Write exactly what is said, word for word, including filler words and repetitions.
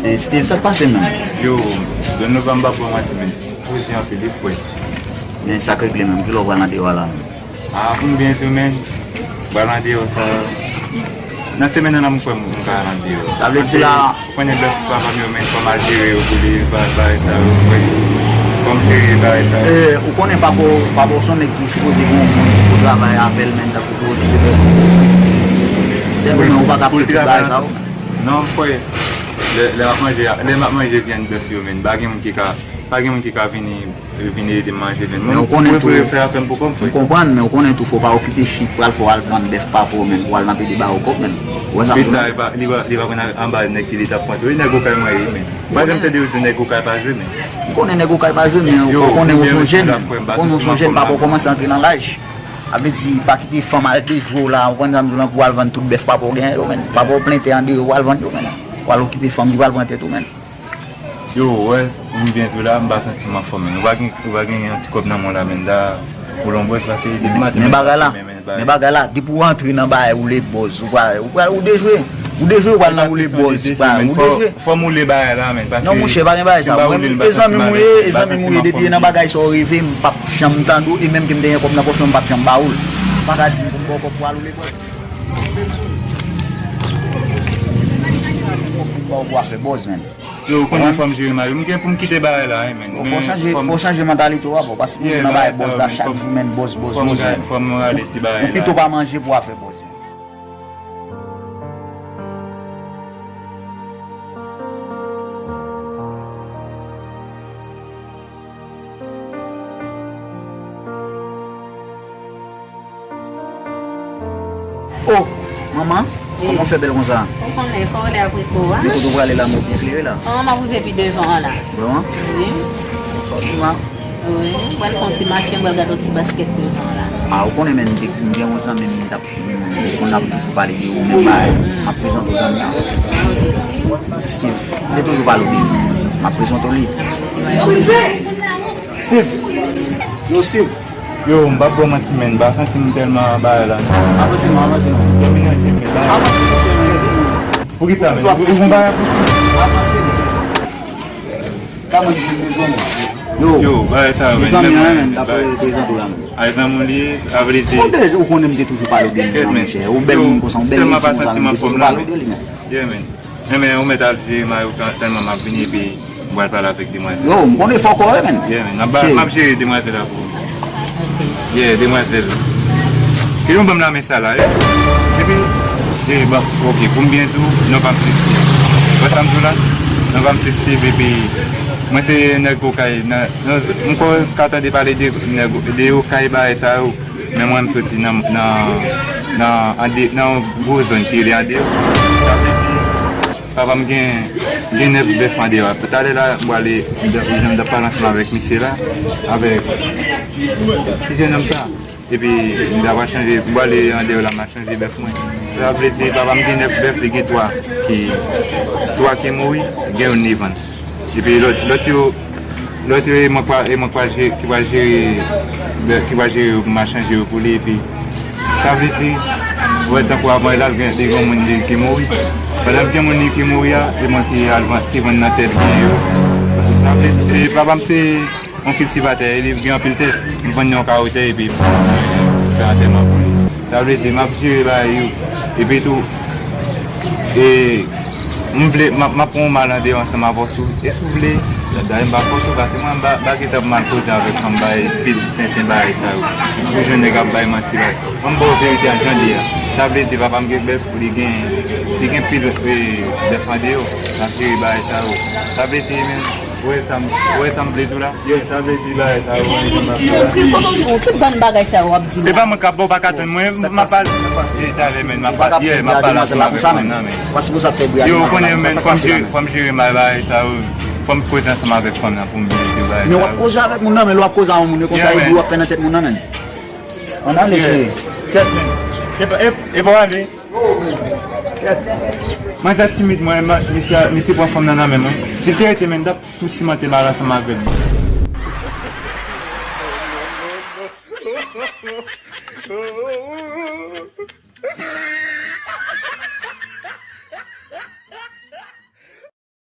E Steve, sa k pase menm? Yo, Don Nova m pa pran manti menm. Poze anpil, wi frè. Men sa k regle menm, kilè w pral nan deyò a la menm? Ah, pou m byen di w menm, pral nan deyò sa. Nan semèn nan la m kwè m ka al nan deyò. Sa vle di la, ou konnen bèf papa m yo menm, fò m al jere yo pou li, bagay sa yo, frè. Fò m jere bagay sa yo. E, ou konnen papa w, papa w se yon nèg ki sipoze gen yon moun ki pou travay avè l menm, tankou pou okipe bèf. Sèlman ou pa ka fè tout bagay sa yo. Non, frè. Lè, lè m ap manje, lè m ap manje vyann bèf yo, menm, pa gen moun ki ka, pa gen moun ki ka vini, vini ede m manje vyann. Men ou konnen tou, m prefere fè afè m pou kò m, frè. M konprann, men ou konnen tou, fò w pa okipe chik pral fè w al vann bèf papa w, menm, pou w al nan pede ba yo kòb, menm. Ou wè sa m di w, menm? Li pa, li pa konn anba nèg ki li t ap pran tou. E nèg Okay mwen ye, menm. Pa janm tande yo di nèg Okay pa jwe, menm. M konnen nèg Okay pa jwe, men ou konnen ou se yon jèn. Ou konnen ou se yon jèn, papa w kòmanse antre nan laj. Sa vle di, pa kite fanm al dejwe w la, ou konprann sa m di w lan, pou w al vann tout bèf papa w genyen yo, menm. Papa w plante andeyò, w al vann yo, menm. W al okipe fanm ki pral pran tèt ou, menm. Yo, wè, m byen di w la, m pa santi m anfòm, menm. Ou pa gen, ou pa gen yon ti kòb nan men w la, menm, la, pou lonbrèz, paske depi maten, men bagay la, men bagay la, depi w antre nan bagay, ou le bòz, ou pral, ou pral, ou dejwe. Ou dejwe, ou pral nan ou le bòz, ou dejwe. Fò m woule bagay la, menm, paske non, monchè, pa gen bagay sa. Mwen, e zanmi m ou ye, e zanmi m ou ye, depi e nan bagay sa w reve, m p ap janm tande w, e menm ke m te gen kòb nan pòch mwen, m p ap janm ba ou l. Ou pa ka di m pou m ba w kòb pou w al woule bòz. Pou w al fè bòz, menm. Yo, ou konnen fò m jere mari m, m gen pou m kite bagay la, wi, menm. Fò w chanje, fò w chanje mantalite w, paske ou nan bagay bòz la chak jou, menm, bòz, bòz, bòz, menm. Fò m rale ti bagay la. Ou pito pa manje pou w al fè bòz. Oh, manman, kòman w fè bèl konsa? Ou konnen, fò w lè apriko a. Men kote w prale la, men w byen klere la. Manman, m ap rive pi devan an la. Bon? Wi. Sòti, ma. Wi, m pral fè yon ti mache, m pral gade yon ti baskèt devan an la. Ah, ou konnen, men, m te, m gen yon zanmi m, m t ap, m konn ap toujou pale de ou, menm bagay. M ap prezante w zanmi an. Steve, m te toujou pale w de li. M ap prezante w li. Steve! Yo, Steve! Yo, m p ap ba w manti, men, m pa santi m tèlman bagay la, non. Avanse non, avanse non. Domine, Steve, men, bagay la. Avanse, monchè, men. Poukisa, men? Ou gon bagay pou di? Avanse, men. Ka mwen di bezwen mwen. Yo, yo, bagay sa yo, men, zanmi an, men, men, dapre prezante w la, men. Ay, zanmi w li ye, sa vle di. Ou konnen m te toujou pale w de li, monchè. Ou bèl moun konsa, ou bèl moun konsa, men m te toujou pale w de li, men. Yeah, men. Men, men, ou mèt al jere mari w, tèlman m ap vini, epi m pral pale avèk demwazèl. Yo, m konnen fò kò, men. Yeah, men, m ap ba, m ap jere demwazèl la pou ou. Yeah, demwazèl. Ke yon ban m la, men. Sa la, wi. Epi, e, bon, ok, pou m byen di w, non pa m se Steve. Wè sa m di w la? Non pa m se Steve, epi mwen se nèg Okay, nan, nan, m ko-, ka tande pale de nèg, de Okay bagay sa yo, men mwen m soti nan, nan, nan, ande, nan yon gwo zòn ki rele andeyò. Sa vle di, papa m gen, gen nèf bèf andeyò. Talè la, m prale, m, m, m t ap pale ansanm avèk misye la, avèk ti jennonm sa. Epi, m ta pral chanje, m prale andeyò la, m al chanje bèf mwen. Sa vle di, papa m gen nèf bèf, li gen twa ki, twa ki mouri, gen youn li vann. Epi lòt, lòt yo, lòt yo, e mwen k pral, e mwen k pral jere, ki pral jere, bèf, ki pral jere yo pou m al chanje yo pou li, epi sa vle di, wè, tankou avan la, gen, li gen moun li ki mouri. Pandan gen moun li ki mouri a, e mwen ki al vann, ki vann nan tèt gen yo. Sa vle di, e papa m se yon kiltivatè, e li gen anpil tè, m vann yon kawo tè epi m fè antèman pou li. Sa vle di, m ap jere bagay yo. Epi tou, e, m vle, m ap, m ap pran yon mal andeyò ansanm avè w, si w, e si w vle, dayè m pa fòse w, paske mwen m pa, m pa gentan mal koze avèk fanm bagay, pil tenten bagay sa yo. M toujou jwenn nèg ap bay manti bagay. Ban m ba w verite a jan l ye a. Sa vle di, papa m gen bèf, li gen, li gen pil, e, bèf andeyò, l ap jere bagay sa yo. Sa vle di, men, Ou wè sa m, ou wè sa m vle di w la? Yes, sa vle di bagay sa yo, mwen, jan m ap fè la. Ki, ki, ki, ki bann bagay sa yo w ap di la? E pa mwen k ap ba w, pa ka tann mwen, m ap pale. E talè, men, m ap pale, yeah, m ap pale ansanm avèk fanm nan, men. Yo, ou konnen, men, fò m jere, fò m jere mal bagay sa yo. Fò m koze ansanm avèk fanm nan pou m byen di bagay sa yo. Men w ap koze avèk moun nan, men lè w ap koze a yon moun, e konsa, e di w ap fè nan tèt moun nan, men. Ann ale, cheri. Kèt, men. E pa, e, e pa w ale. Mwen sa timid, mwen, misye, misye pran fanm nan nan men mwen. Si l te rete, men, m t ap tou simante mal ansanm avè l.